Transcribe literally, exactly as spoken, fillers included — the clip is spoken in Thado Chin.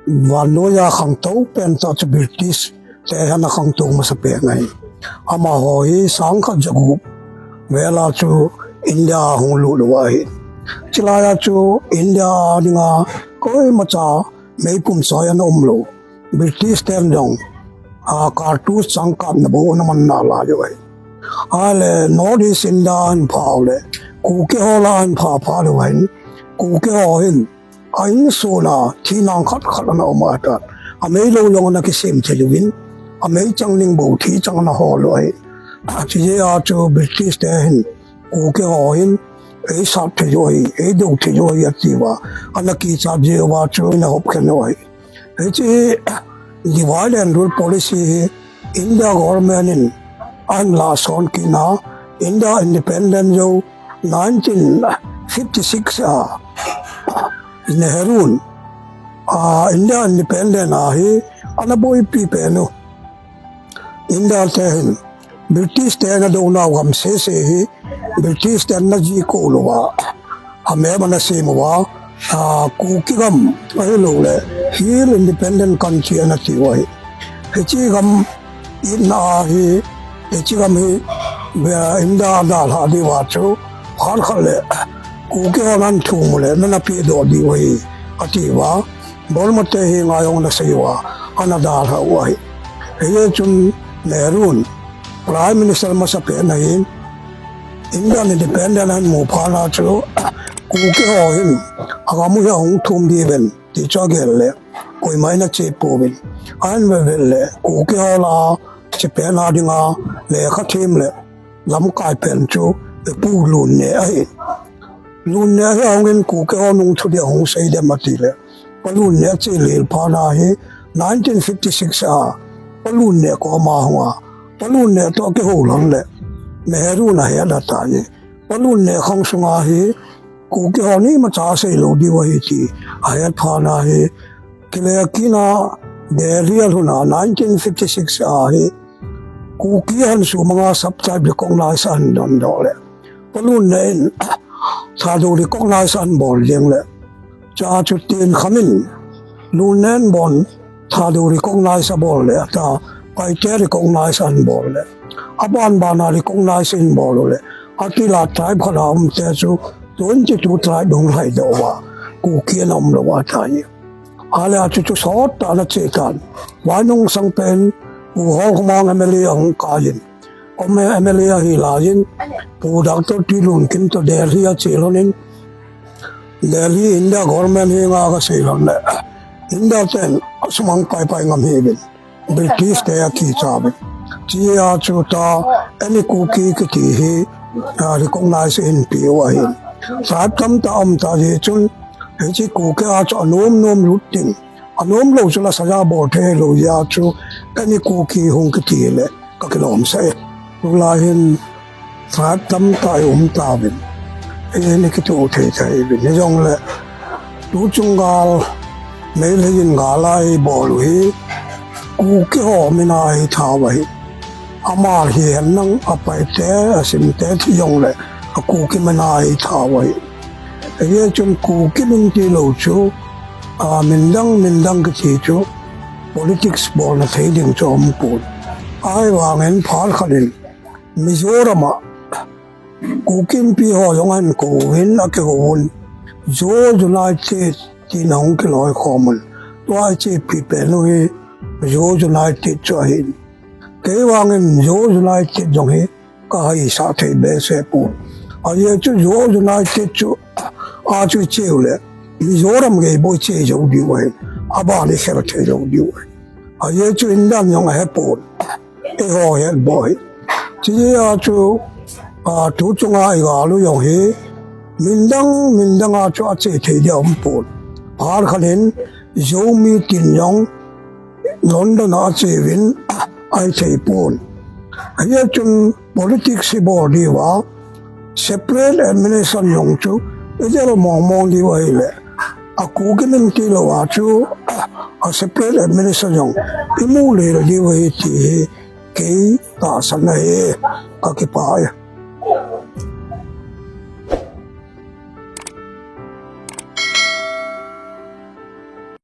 Vannoiya khangtou pen tah chu British te hin akhangtou masa pen ahi. Amaho hi sangkhat jagup vel a chu India a hung lut u ahi. Chulai a chu India a dinga koimacha meipum choi ana umlou. British ten jong, a, cartridge chang kapna bou ana man nalai u ahi. Ahile North East India a ahin phah u le, Kuki ho lah a ahin phah phah lou ahin, Kuki ho hin a insung a thinang khat khat ana um ahitan. Ameilou jong ana kisem thei uvin, ameichang ding bou thichang ana hol u ahi. Chujeh a chu British te hin Kuki ho hin eisat thei u ahi, eidou thei u ahi atiuva, ana kichat jeh uva chu ana hopkhen u ahi. Hiche divide and rule policy hi India government in ahin lahson kit a, India independent jou nineteen fifty-six a Nehru in, a, India independent a hi ana boipi pen u. India te hin British te ana douna u gam sese hi British te ana jih kou louva, a map ana sem uva, a, Kuki gam ahilouleh Hill Independent Country ana tiu ahi. Hiche gam itna a hi, hiche gam hi, a, India a dalhah diuva chu phat khat le Kuki hon ana thum u le nana pedoh diu ahi atiuva, Burma te henga jong ana sei uva, ana dalhah u ahi. Hijeh chun Nehru in Prime Minister masapen ahin, Indian independent ahin mu phat a chu Kuki ho hin agam u hi ahung thum diuvin ti chu agel le, koima in ache pouvin. Ahin vet vet le Kuki ho lah a hiche pen a dinga lekha them le lamkai pen chu Pu Lunne ahi. Lunne hi ahung in Kuki ho nung thu ding ahung sei dem ati le, Pa Lunne ache lel phat a hi nineteen fifty-six a Pa Lunne koma ahung a, Pa Lunne toh akihou lhon le Nehru in ahet ahitai. Pa Lunne khang sunga hi Kuki ho ni imacha asei lou diu ahi ti ahet phat a hi, kile kit a Delhi alhun a nineteen fifty-six a hi Kuki hansu manga sub-tribe recognize ahin dondoh le, Pa Lunne in Thadou recognize ahin bol jeng le, chua chu Tenkham in Lunne in bon Thadou recognize abol le, ata Paite recognize ahin bol le, aban ban a recognize ahin bol u le, akilah tribe khat a um te chu twenty-two tribe hung lhaidoh uva, Kuki ana umlou ahitai. Ahile a chu chu sot tah ana che tan. Vainung sangpen Pu Haokhamang M L A ahung kai in, M L A ahi lai in, Pu Doctor T. Lunkim toh Delhi ache lhon in, Delhi India government henga aga sei lhon le, India ten asumang paipai ngam hih uvin, British te akicha uvin. Chua chu ta Any Kuki kiti hi, a, recognize ahin pe u ahin. Tribe tamtah aum ta jeh chun, hiche Kuki a chu anom nom lut ding, anom lou chu lasa ja bol thei lou jeh a chu Any Kuki hung kiti le kakilom sah e. Tulai hin tribe tamtah i um tauvin, i, i kituh thei thei uvin. Hijongle tuchung gal, Meitei in gal a eibol u hi Kuki ho min a eitha u ahi. Amal hihen lang, a Paite, a Simte ti jongle, a Kuki min a eitha u ahi. Hijeh chun Kuki min tilou chu, a, min dang, min dang kiti chu politics bolna thei ding chu aumpon. Ahivangin phat khat in Mizoram a Kuki Inpi ho jong ahin kouvin, akikouvun, Zo United tin ahung kiloikhom un. Tua achepi pen u hi Zo United chu ahin. Kei vangin Zo United jong hi kahaisah thei behseh pon. Ajeh chu Zo United chu a chu icheu le Mizoram gei bou iche jou diu ahin, aban ikhel thei lou diu ahi. Ajeh chu Indian jong ahepon, eiho het bou ahi. Chujeh a chu, a, tuchunga igal u jong hi min dang, min dang a chu ache thei ding aumpon. Phat khat in Zomi tin jong London a acheuvin, ahithei pon. Hijeh chun politics ibol diuva separate administration jong chu idel mong mong diu ahile, a Kuki min tilou a chu a separate administration jong imu lel diu ahi ti hi kei tahsan ahi, kakipah e.